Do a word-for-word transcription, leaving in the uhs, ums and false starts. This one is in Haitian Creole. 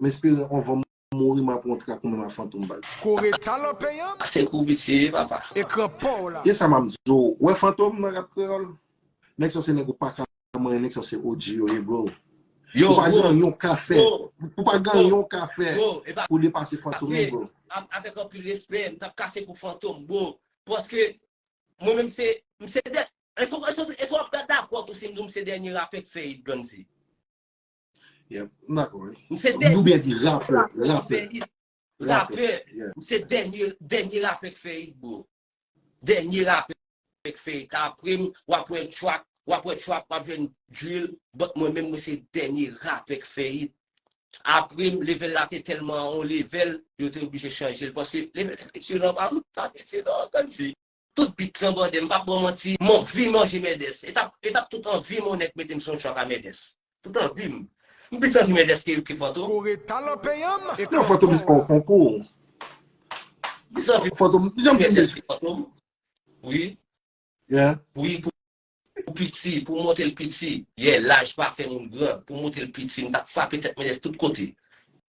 M espere anvan m mouri, m ap pran yon trak ou menm ak Fantom baz. Kore talan peyan, Se kou pitye, papa. Ekran pa w la. E sa m ap di w, wè Fantom nan rap kreyòl, nèg sa se nèg ou pa ka manyen, nèg sa se O G yo ye, bro. Yo, Ou pa bro, gen yon ka fè. bro, Ou pa gen yon ka fè bro, e pa pou depase Fantom, apre, bro. ap- avèk anpil respè, m t ap kase kou Fantom, bro. Paske mwen menm se, m se dè, e fò, e fò, e fò w ap dakò tou si m di w m se dènye rapè k fè hit, Gandhi. Yep, m dakò, wi. M se Ou dènye byen di rapè, rapè k fè rapè. hit. Rapè, Rapè. yeah. M se dènye, dènye rapè k fè hit, bro. Dènye rapè k fè hit. Apre m, w ap wè track, w ap wè track, w ap jwenn drill. But mwen menm, mwen se dènye rapè k fè hit. Apre m, level la te tèlman an yon level, yo te oblije chanje l. Paske level la te nan pa pa piti non, Gandhi. Tout bit lan bande, m p ap ba w manti, m anvi manje Mèdès. E t ap, e t ap tout anvi m yon nèg mete m sou yon track a Mèdès. Tout anvi m. M plis anvi Mèdès ke, ke Fantom. Kore talan peyan, Non, Fantom se pa yon konkou. Plis anvi Fantom, janm Mèdès gen ke Fantom. Wi. Yeah. Wi, pou, pou piti, pou monte l piti. Yeah, laj pa fè moun gran. Pou monte l piti, m t ap frape tèt Mèdès tout kote.